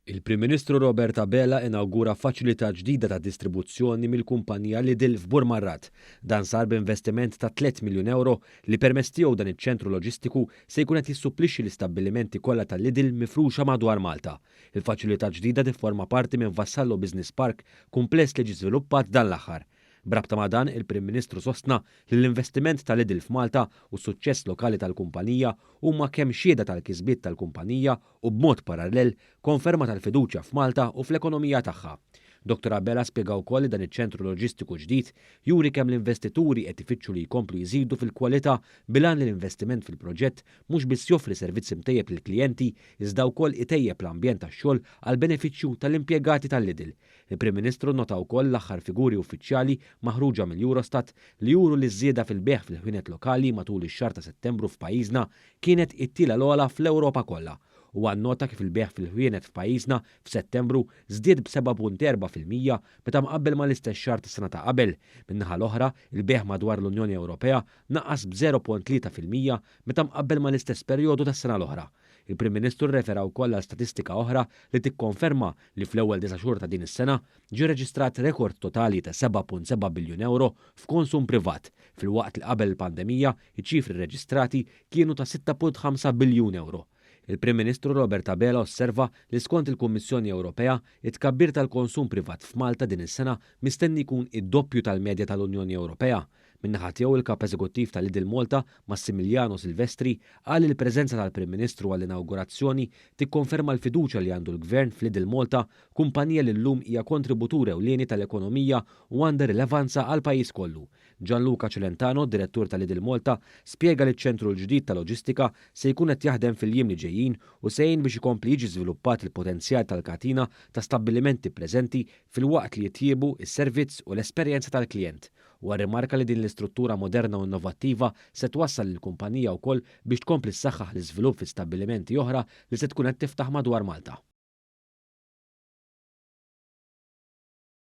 Il-Prim Ministru Robert Abela inawgura faċilità ġdida ta' distribuzzjoni mill-kumpanija Lidl f'Burmarrad. Dan sar b'investiment ta' 3 miljun euro li permezz tiegħu dan iċ-ċentru loġistiku se jkun qed jissupplixxi l-istabbilimenti kollha ta' Lidl mifruxa madwar Malta. Il-faċilità ġdida tifforma parti minn Vassallo Business Park, kumpless li ġie żviluppat dan l-aħħar. B'rabta ma' dan, il-Prim Ministru sostna li l-investiment ta' Lidl f'Malta u s-suċċess lokali tal-kumpanija huma kemm xhieda tal-kisbiet tal-kumpanija u b'mod parallel konferma tal-fiduċja f'Malta u fl-ekonomija tagħha. Dottor Abela spjega wkoll li dan iċ-ċentru loġistiku ġdid juri kemm l-investituri qed ifittxu li jkomplu jżidu fil-kwalità bil-għan li l-investiment fil-proġett mhux biss joffri servizz imtejjeb lill-klijenti iżda wkoll itejjeb l-ambjent tax-xogħol għall-benefiċċju tal-impjegati tal-Lidl. Il-Prim Ministru nnota wkoll l-aħħar figuri uffiċjali maħruġa mill-Eurostat li juru li ż-żieda fil-bejgħ fil-ħwienet lokali matul ix-xahar ta' Settembru f'pajjiżna kienet it-tielet l-ogħla fl-Ewropa kollha. Huwa nnota kif il-bejgħ fil-ħwienet f'pajjiżna f'Settembru żdied b'7.4% meta mqabbel mal-istess xahar tas-sena ta' qabel. Min-naħa l-oħra, il-bejgħ madwar l-Unjoni Ewropea naqas b'0.3% meta mqabbel mal-istess perjodu tas-sena l-oħra. Il-Prim Ministru rrefera wkoll għal statistika oħra li tikkonferma li fl-ewwel 9 xhur ta' din is-sena ġie reġistrat rekord totali ta' 7.7 biljun euro f'konsum privat, filwaqt li qabel il-pandemija iċ-ċifri reġistrati kienu ta' 6.5 biljun euro. Il-Prim Ministru Robert Abela osserva li skont il-Kummissjoni Ewropea, it-tkabbir tal-konsum privat f'Malta din is-sena mistenni jkun id-doppju tal-medja tal-Unjoni Ewropea. Min-naħa tiegħu, il-kap eżekuttiv ta' Lidl Malta, Massimiliano Silvestri, qal li l-preżenza tal-Prim Ministru għall-inawgurazzjoni tikkonferma l-fiduċja li għandu l-Gvern f'Lidl Malta, kumpanija li llum hija kontributur ewlieni tal-ekonomija u għandha rilevanza għal pajjiż kollu. Gianluca Celentano, direttur ta' Lidl Malta, spjega li ċ-ċentru l-ġdid ta' loġistika se jkun qed jaħdem fil-jiem li ġejjin u se jgħin biex ikompli jiġi żviluppat il-potenzjal tal-katina ta' stabbilimenti preżenti filwaqt li jitjiebu is-servizz u l-esperjenza tal-klijent. U rimarka li din l-istruttura moderna u innovattiva se twassal lill-kumpanija wkoll biex tkompli ssaħħaħ l-iżvilupp fi stabbilimenti oħra li se tkun qed tiftaħ madwar Malta.